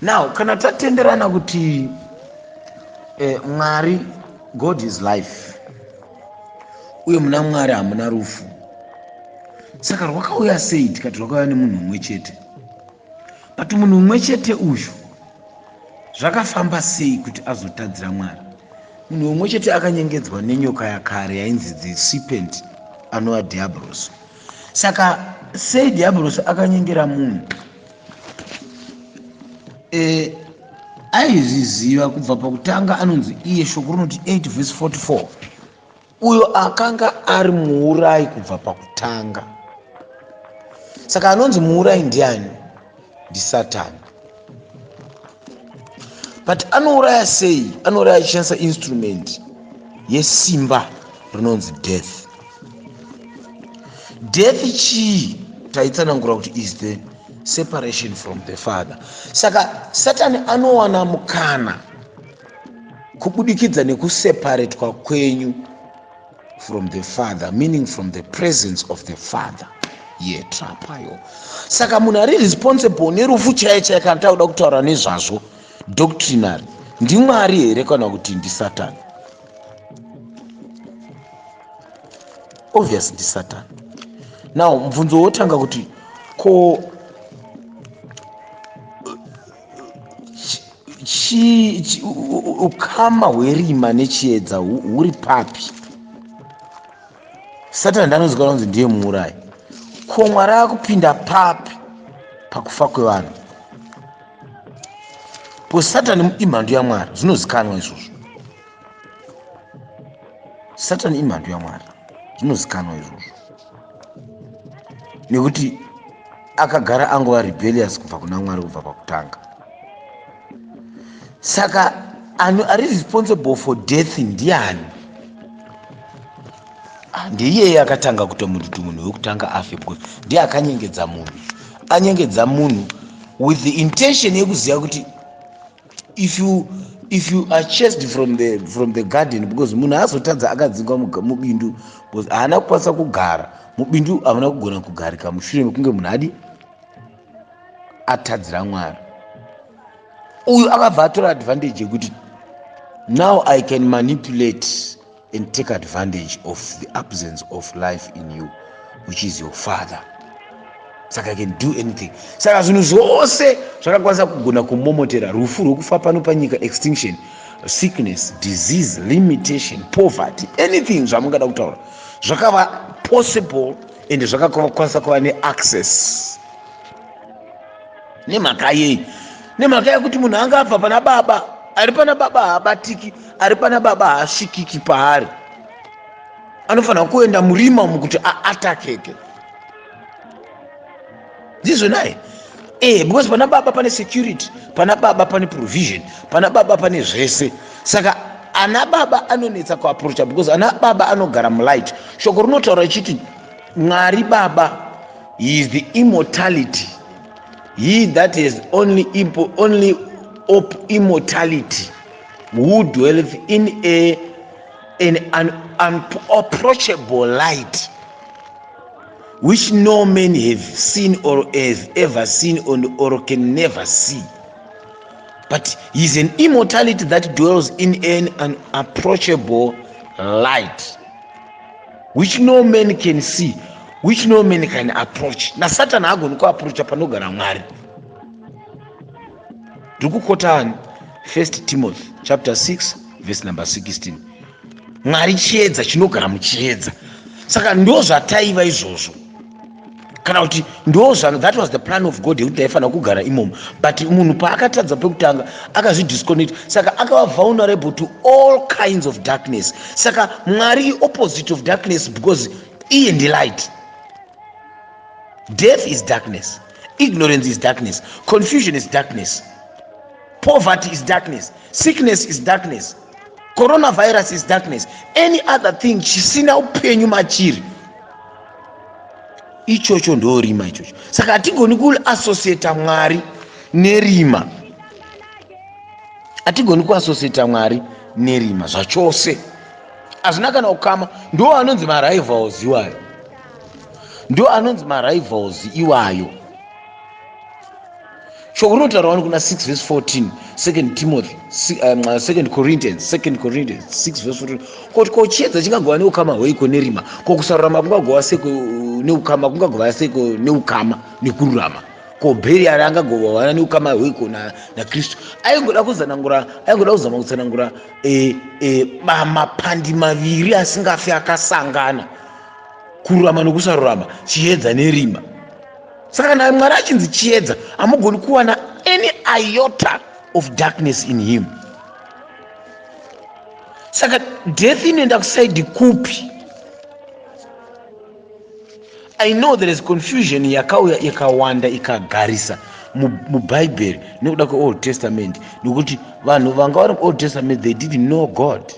Now kana tatenderana kuti Mwari, God is life, uye muna Mwari hamuna rufu, saka rwakauya sei? Tikati rwakauya nemunhu mumwe chete, but munhu mumwe chete uyu zvakafamba sei kuti azotadzira Mwari? Munhu mumwe chete akanyengedzwa nenyoka yakare yainzi the serpent, anova Diablos. Saka sei Diablos akanyengera munhu? Aizviziva kubva pakutanga. Anonzi iye, shoko rinoti 8 vhesi 44, uyo akanga ari muurayi kubva pakutanga. Saka anonzi muurayi ndiani? NdiSatani. But anouraya sei? Anouraya achishandisa instrument yesimba rinonzi death. Death chii? Taitsanangura kuti is the separation from the Father. Saka Satani anowana mukana kubudikidza nekuseparetwa kwenyu from the Father, meaning from the presence of the Father yetrapayo. Saka munhu ari responsible nerufu chaiye chaiye, kana takuda kutaura nezvazvo doctrinary, ndiMwari here kana kuti ndiSatani? Obvious ndiSatani. Now mubvunzo wotanga kuti ko ukama hwerima nechiedza huri papi? Satani ndanozikana kunzi ndiye muurayi. Ko Mwari akupinda papi pakufa kwevanhu? Because Satani imhandu yaMwari, zvinozikanwa izvozvo. Satani imhandu yaMwari, zvinozikanwa izvozvo, nekuti akagara angova rebellious kubva kuna Mwari kubva pakutanga. Saka ari responsible for death ndiani? Ndiyeye akatanga kuita munhu kuti munhu wekutanga afe, because ndiye akanyengedza munhu. Anyengedza munhu with the intention yekuziva kuti if you are chased from the garden, because munhu azotadza akadzingwa mubindu, because haana kukwanisa kugara mubindu, hamuna kugona kugarika mushure mekunge munhu adi atadzira Mwari. Uyu akabva atora advantage yekuti now I can manipulate and take advantage of the absence of life in you, which is your Father, saka I can do anything. Saka zvinhu zvose zvakakwanisa kugona kumomotera rufu rwekufa pano panyika, extinction, sickness, disease, limitation, poverty, anything zvamungada kutaura, zvakava possible and zvakakwanisa kuva neaccess. Nemhaka yei? Nemhaka yekuti munhu anga abva pana Baba. Ari pana Baba haabatiki, ari pana Baba haasvikiki paari. Anofanira kuenda murima umu kuti aatakeke. Ndizvo naye because pana Baba pane security, pana Baba pane provision, pana Baba pane zvese. Saka ana Baba anonetsa kuapproacha because ana Baba anogara mulight. Shoko rinotaura ichiti Mwari Baba, he is the immortality, he that is only op immortality, who dwelleth in an unapproachable light, which no man have seen or has ever seen or can never see. But he is an immortality that dwells in an unapproachable light, which no man can see, which no man can approach. NaSatani haagoni kuapproacha panogara Mwari. Ndiri kuquota ani? First Timothy chapter 6 verse number 16. Mwari chiedza chinogara muchiedza. Saka ndo zvataiva izvozvo, kana kuti ndo that was the plan of God yekuti taifanira kugara imomo. But munhu paakatadza pekutanga, akazvidisconnect, saka akava vulnerable to all kinds of darkness. Saka Mwari opposite of darkness, because iye ndilight. Death is darkness, ignorance is darkness, confusion is darkness, poverty is darkness, sickness is darkness, coronavirus is darkness, any other thing chisina upenyu machiri, ichocho ndorima ichocho. Saka hatigoni kuassociata Mwari nerima, hatigoni kuassociata Mwari nerima zvachose, hazvina kana ukama. Ndo anonzi marivals iwayo, ndo anonzi marivals iwayo. Shoko rinotaura wani kuna 6 verse 14, 2 Timothy, 2 Corinthians, 2 Corinthians 6 verse 14, kuti ko chiedza chingagova neukama hweiko nerima? Ko kusarurama kungagova seko neukama, kungagova seko neukama nekururama? Ko Bheriari angagovana neukama hweiko naKristu? Aingoda kuzanangura, aingoda kuzama kutsanangura e, e, mapandi maviri asingafi akasangana, kururama nokusarurama, chiedza nerima. Saka kana Mwari achinzi chiedza, hamugoni kuwana any iota of darkness in him. Saka death inoenda kusaidi kupi? I know there is confusion yakauya ikawanda ikagarisa muBhaibheri nekuda kweOld Testament, nekuti vanhu vanga vari muOld Testament, they didn't know God.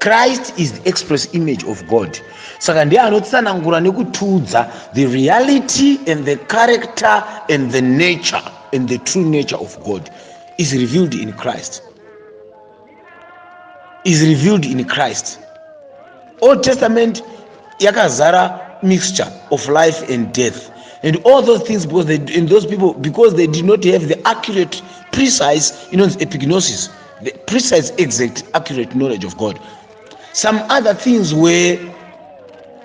Christ is the express image of God. Saka ndiye anotsanangura nekutiudza the reality and the character and the nature and the true nature of God is revealed in Christ, is revealed in Christ. Old Testament yakazara mixture of life and death and all those things, because they, and those people, because they did not have the accurate, precise, epignosis, the precise, exact, accurate knowledge of God. Some other things were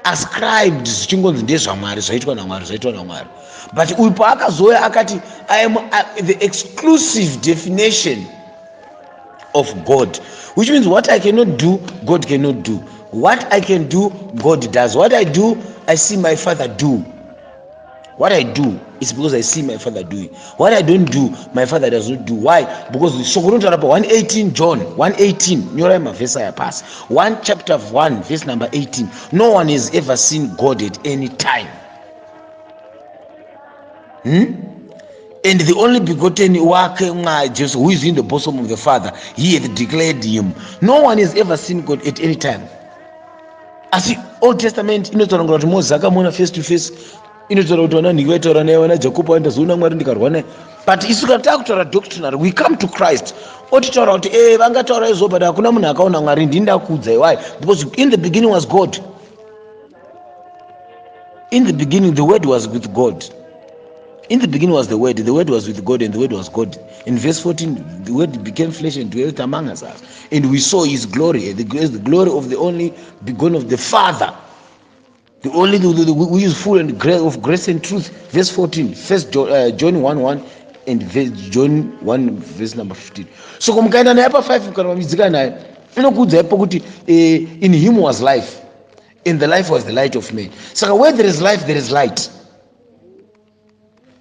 ascribed zvichingonzi ndezvaMwari, zvaitwa naMwari, zvaitwa naMwari. But uyu paakazouya akati, "I am the exclusive definition of God," which means what I cannot do, God cannot do. What I can do, God does. What I do, I see my Father do. What I do is because I see my Father doing. What I don't do, my Father does not do. Why? Because shoko rinotaura pa 118, John 118, nyorai mavhesi aya pasi, 1 chapter 1 verse number 18: no one has ever seen God at any time, And the only begotten wake Mwari, Jesu, who is in the bosom of the Father, he hath declared him. No one has ever seen God at any time. Asi Old Testament inotsanangura kuti Moses akamuona face to face, inotaura kuti vana nhiki vaitaura naye, vana Jakobho vaendazoona Mwari ndikarwa naye. But isu kana taakutaura doctrinary, we come to Christ, otitaura kuti e vangataura izvo, but hakuna munhu akaona Mwari, ndini ndakuudzai. Why? Because in the beginning was God. In the beginning the Word was with God. In the beginning was the Word, the Word was with God, and the Word was God. In verse 14, the Word became flesh and dwelt among us, and we saw his glory, the glory of the only begotten of the Father, the only the, who is full and of grace and truth. Verse 14, first John 1 1 and verse, John 1 verse number 15. So mukaenda naye pa5 kana mamidzika naye, inokuudzai pokuti in him was life, and the life was the light of man. Saka where there is life, there is light.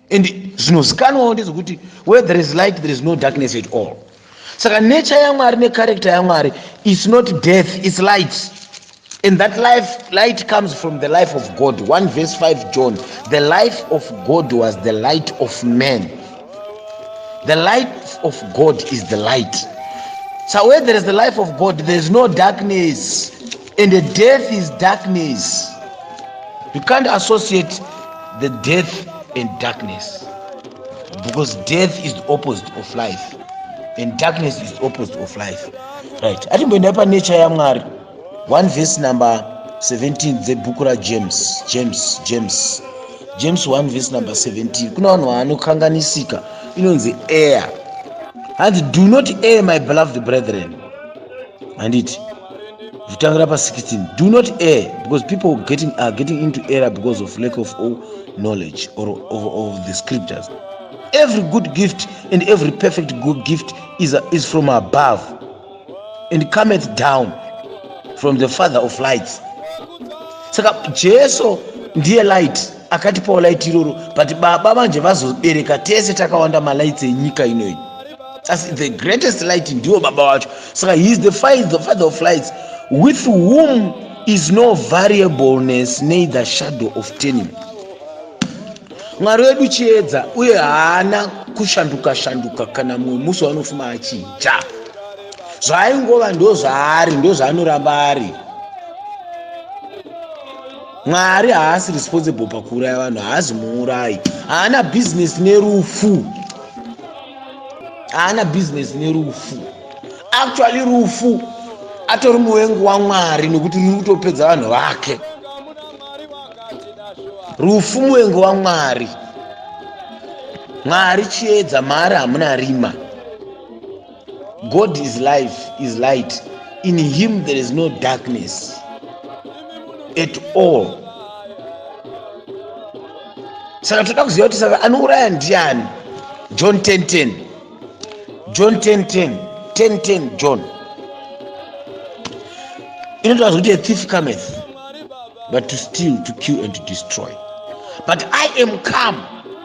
And zvinozikanwawo ndezvekuti where there is light, there is no darkness at all. Saka nature yaMwari necharacter yaMwari is not death, is light. And that life, light comes from the life of God. 1 verse 5 John: the life of God was the light of man. The life of God is the light. So where there is the life of God, there is no darkness, and the death is darkness. You can't associate the death and darkness, because death is the opposite of life and darkness is the opposite of life, right? Atimboendai panature yaMwari, 1 verse number 17 dzebhuku raJames, James, James, James 1 verse number 17. Kuna vanhu vanokanganisika, inonzi error. Hanzi, "Do not err, my beloved brethren." Handiti zvitangira pa16? Do not err, because people are getting into error because of lack of all knowledge or of the scriptures. Every good gift and every perfect good gift is from above and cometh down from the Father of lights. Saka Jesu ndiye light, akatipawo light iroro. But Baba manje vazobereka tese takawanda malights enyika inoyi, asi the greatest light ndiwo Baba wacho. Saka he is the Father of lights, with whom is no variableness, neither shadow of turning. Mwari wedu chiedza, uye haana kushanduka shanduka kana mumwe musi waanofuma achinja. Zvaaingova ndo zvaari, ndo zvaanoramba ari. Mwari haasi responsible pakuuraya vanhu, haazi muurayi, haana bhizinesi nerufu, haana bhizinesi nerufu. Actually, rufu atori muvengi waMwari, nekuti ruri kutopedza vanhu vake. Rufu muvengi waMwari. Mwari chiedza, maari hamuna rima. God is life, is light. In him there is no darkness at all. Saka toda kuziva kuti saka anouraya ndiani? John 10:10. John 10:10. 10:10 John. Inotaura kuti a thief cometh but to steal, to kill and to destroy. But I am come.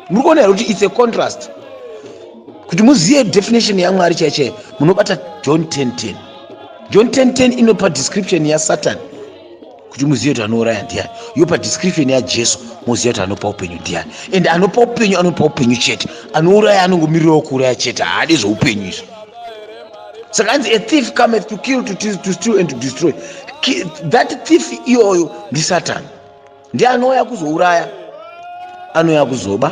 Muri kuona here kuti it's a contrast? Kuti muzive definition yaMwari chaiyo chaiyo, munobata John 10:10. John 10:10 inopa description yaSatan kuti muzive kuti anouraya ndiani, yopa description yaJesu muzive kuti anopa upenyu ndiani. And anopa upenyu anopa upenyu chete, anouraya anongomirirawo kuuraya chete, haadi zveupenyu izvo. Saka hanzi a thief cometh to kill, to steal and to destroy. That thief iyoyo ndiSatan, ndiye anouya kuzouraya, anouya kuzoba,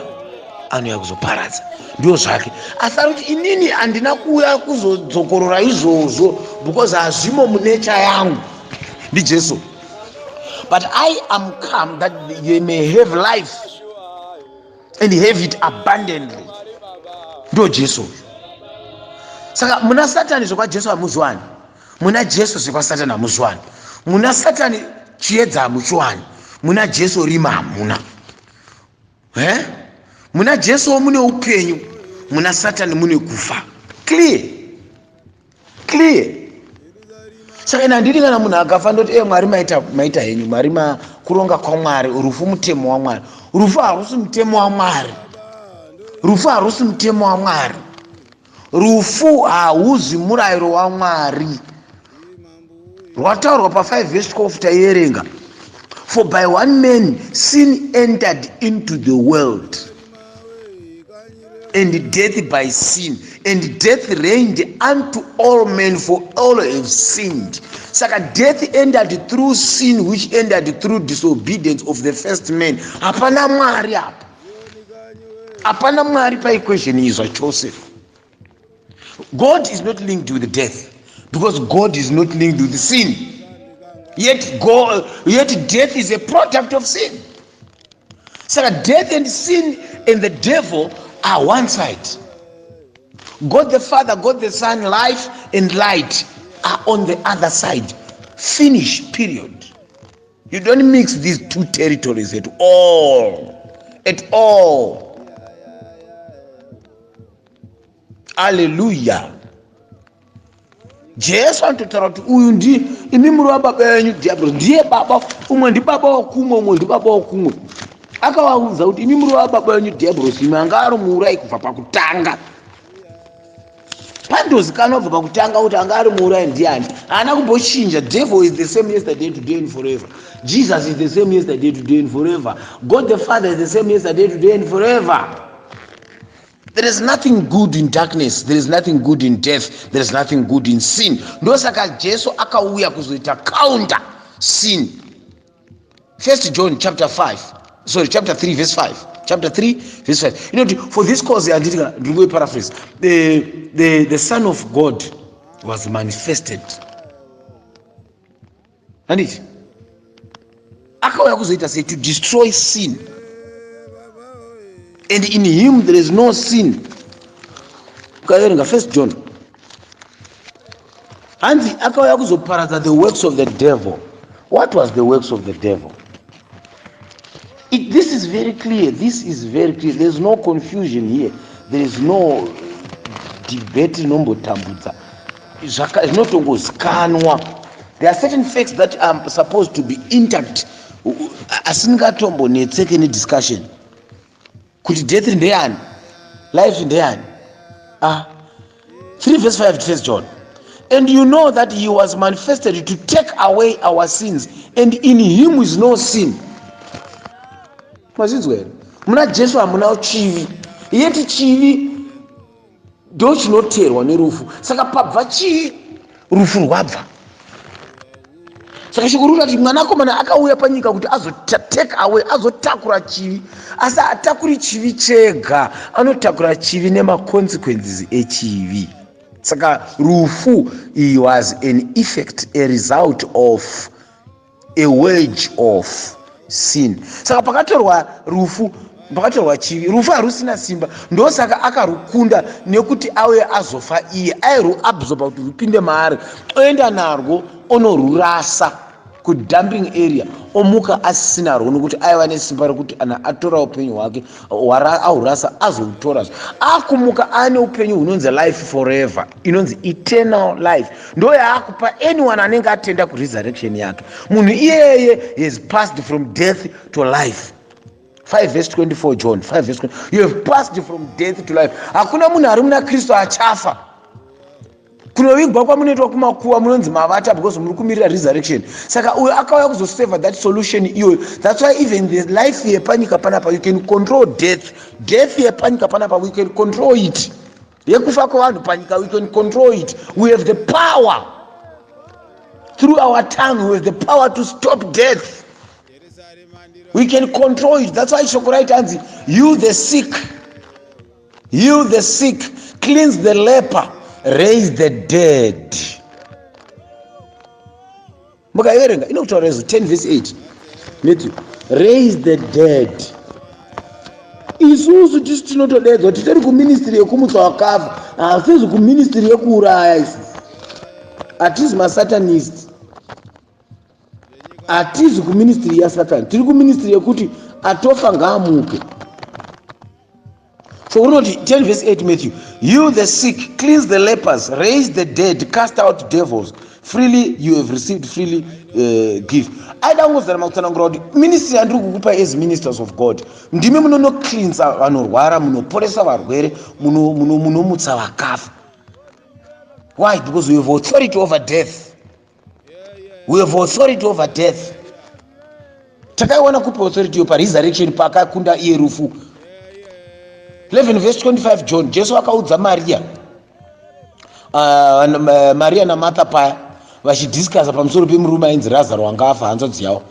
anouya kuzoparadza, ndiyo zvake. Asi ari kuti inini handina kuuya kuzodzokorora izvozvo because hazvimo munature yangu, ndiJesu. But I am come that they may have life and have it abundantly. Ndo Jesu uyu. Saka muna Satani zvekwaJesu hamuzwani, muna Jesu zvekwaSatani hamuzwani. Muna Satani chiedza hamuchiwani, muna Jesu rima hamuna. He muna Jesuwo mune upenyu, muna Satani mune kufa. Clear, clear. Saka ina handidi kana munhu akafa ndoti, e Mwari, maita, maita henyu Mwari, kuronga kwaMwari, rufu mutemo waMwari. Rufu harusi mutemo waMwari. Rufu harusi mutemo waMwari. Rufu hauzi murayiro waMwari. Rwataurwa pa5 verse 12 taierenga: "For by one man sin entered into the world, and death by sin, and death reigned unto all men, for all have sinned." Saka death entered through sin, which entered through disobedience of the first man. Hapana Mwari apa, hapana Mwari paequation iyi zvachose. God is not linked with death because God is not linked with sin. Yet death is a product of sin. Saka death and sin and the devil are one side. God the Father, God the Son, life and light are on the other side. Finish, period. You don't mix these two territories at all, at all. Alleluya. Jesu anototaura kuti uyu ndi imi muri wababa venyu Dhiabhorosi. Ndiye baba, umwe ndibaba wakumwe, umwe ndibaba wakumwe. Akavaudza kuti imi muri wababa venyu Dhiabhorosi, imi anga ari muurai kubva pakutanga. Pandozikanwa kubva pakutanga kuti anga ari muurai ndiani. Haana kumbochinja. Devil is the same yesterday, today and forever. Jesus is the same yesterday, today and forever. God the Father is the same yesterday, today and forever. There is nothing good in darkness, there is nothing good in death, there is nothing good in sin. Ndosaka Jesu akauya kuzoita counter sin. First John chapter 5, sorry, chapter 3 verse 5, chapter 3 verse 5 inoti, "For this cause," handiti? Ndiri kuiparaphrase. The Son of God was manifested," handiti? Akauya kuzoita sei? To destroy sin, and in him there is no sin. Ukaverenga First John, hanzi akauya kuzoparadza the works of the devil. What was the works of the devil? This is very clear. This is very clear. There's no confusion here, there is no debate inombotambudza. Zvinotongozikanwa. There are certain facts that are supposed to be intact, asingatombonetseke nediscussion kuti death ndeyani, life ndeyani. Ah, 3 verse 5, First John: "And you know that he was manifested to take away our sins, and in him is no sin." Mazinzwa here? Muna Jesu hamuna chivi, yeti chivi ndo chinoteerwa nerufu. Saka pabva chii? Rufu rwabva. Saka shoko riri kuti Mwanakomana akauya panyika kuti azotake away, azotakura chivi. Asi hatakuri chivi chega, anotakura chivi nemaconsequences echivi. Saka rufu he was an effect, a result of, a wage of sin. Saka pakatorwa rufu, Pakatorwa chivi, rufu harusina simba. Ndosaka akarukunda nekuti auye azofa iye, airuabsorba kuti rupinde maari, oenda narwo onorurasa kudumping area, omuka asinarwo, nokuti aiva nesimba rekuti ana atora upenyu hwake ahurasa azoutorazve. Akumuka ane upenyu hunonzi life forever, inonzi eternal life. Ndo yaakupa anyone anenge atenda kuresurrection yake. Munhu iyeye has passed from death to life. 5 verse 24, John 5 verse 24. You have passed from death to life. Hakuna munhu ari muna Kristu achafa. Kunovigwa kwamunoitwa kumakuva, munonzi mavata because muri kumirira resurrection. Saka uyo akauya kuzoseva that solution iyoyo. That's why even the life yepanyika panapa, you can control death. Death yepanyika panapa, we can control it. Yekufa kwevanhu panyika, we can control it. We have the power through our tongue. We have the power to stop death. We can control it. That's why shoko raiti hanzi, "Heal the sick, heal the sick, cleanse the leper, raise the dead." Mukaiverenga inokutaura izvo, 10 verse 8, Matthew, raise the dead. Isusu tisu tinotodedzwa, titori kuministry yekumutsa wakafa, hasizi kuministry yekuuraya. Isusu hatizi masatanist, hatizi kuministry yasatani, tiri kuministry yekuti atofa ngaamuke. So unoti 10 verse 8, Matthew, "Heal the sick, cleanse the lepers, raise the dead, cast out devils. Freely you have received, freely give." Aida kungozama kutsanangura kuti ministry yandiri kukupa as ministers of God, ndimi munonocleansa vanorwara, munoporesa varwere, munomutsa vakafa. Why? Because we have authority over death. We have authority over death. Takaiwana kupi authority iyo? Paresurrection, paakakunda iye rufu. 11 verse 25, John, Jesu akaudza Mariya, Mariya naMartha paya vachidiscussa pamusoro pemurume ainzi Razaro wanga afa, hanzvadzi yavo,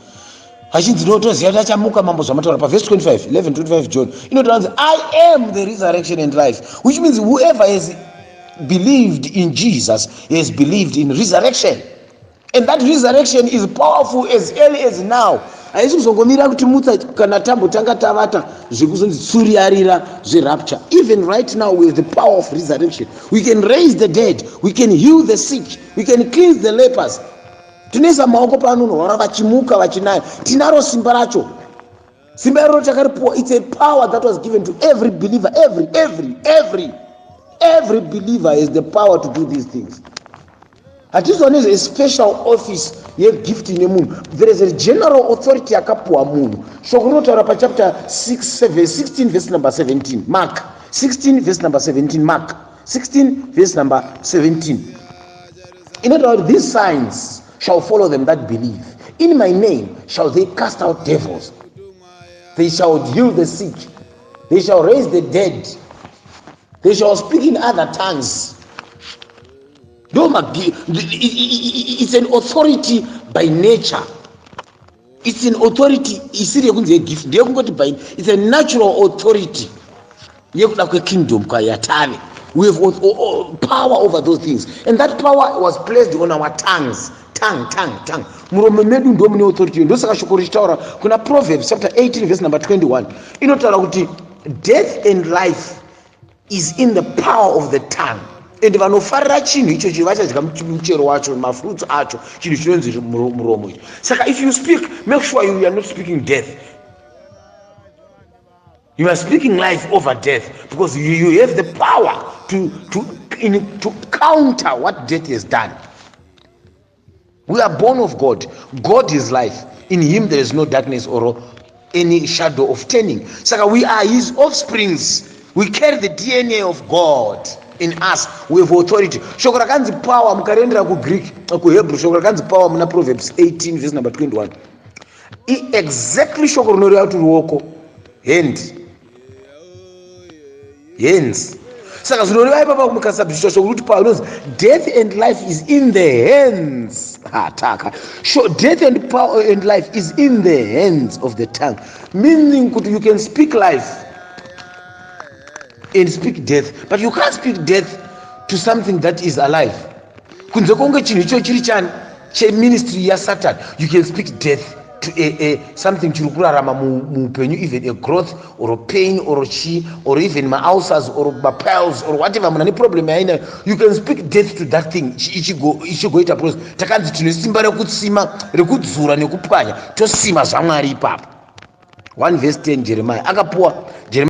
vachinzi, "Notoziva kuti achamuka, Mambo, zvamataura." Pavhesi 25, 11 25, John, inotaura nzi, "I am the resurrection and life," which means whoever has believed in Jesus has believed in resurrection, and that resurrection is powerful as early as now. Haisi kuzongomira kuti mutsa kana tambotanga tavata, zvekuzonzi tsuri yarira zverapture. Even right now we have the power of resurrection. We can raise the dead, we can heal the sick, we can cleanse the lepers. Tinoisa maoko paanonorwara, vachimuka, vachinaya. Tinaro simba racho. Simba iroro takaripuwa. It's a power that was given to every believer. Every believer has the power to do these things. Hatizwa a special office yegift nemunhu. There is a general authority yakapuwa munhu. Shoko rinotaura pachapter 6, 16 verse number 17, Mark 16 verse number 17, Mark 16 verse number 17, inotaura kuti, "These signs shall follow them that believe. In my name shall they cast out devils. They shall heal the sick. They shall raise the dead. They shall speak in other tongues." Ndo it's an authority by nature. It's an authority isiri yekunzi yegift, ndeyekungoti by, it's a natural authority yekuda kwekingdom yatave. We have power over those things, and that power was placed on our tongues. Tongue, tongue, tongue, muromo medu ndo mune authority. Ndosaka shoko richitaura kuna Proverbs chapter 18 verse number 21, inotaura kuti death and life is in the power of the tongue, and vanofarira chinhu ichocho vachadya muchero wacho, mafruits acho, chinhu chinonzi muromo icho. Saka if you speak, make sure you are not speaking death. You are speaking life over death, because you have the power to counter what death has done. We are born of God. God is life. In him there is no darkness or any shadow of turning. Saka we are his offsprings. We carry the DNA of God in us. We have authority. Shoko rakanzi power, mukarendera kuGreek, kuHebrew, shoko rakanzi power muna Proverbs 18 verse number 21, exactly shoko rinoreva kuti ruoko, hand, hands. Saka zvinoreva ipapa, mukasabvisa shoko rekuti power, inonzi death and life is in the hands. Hataka so death and power and life is in the hands of the tongue, meaning kuti you can speak life and speak death, but you can't speak death to something that is alive, kunze kunge chinhu icho chiri chani, cheministry yasatan. You can speak death. to something chiri kurarama muupenyu, even a growth or a pain or chii or even maulcers or mapiles or whatever munhu ane problem yainayo. You can speak death to that thing, ichigoita process. Takanzi tine simba rekutsima, rekudzura nekupwanya, tosima zvaMwari ipapo. 1 verse 10, Jeremiah akapuwa Jeremiah.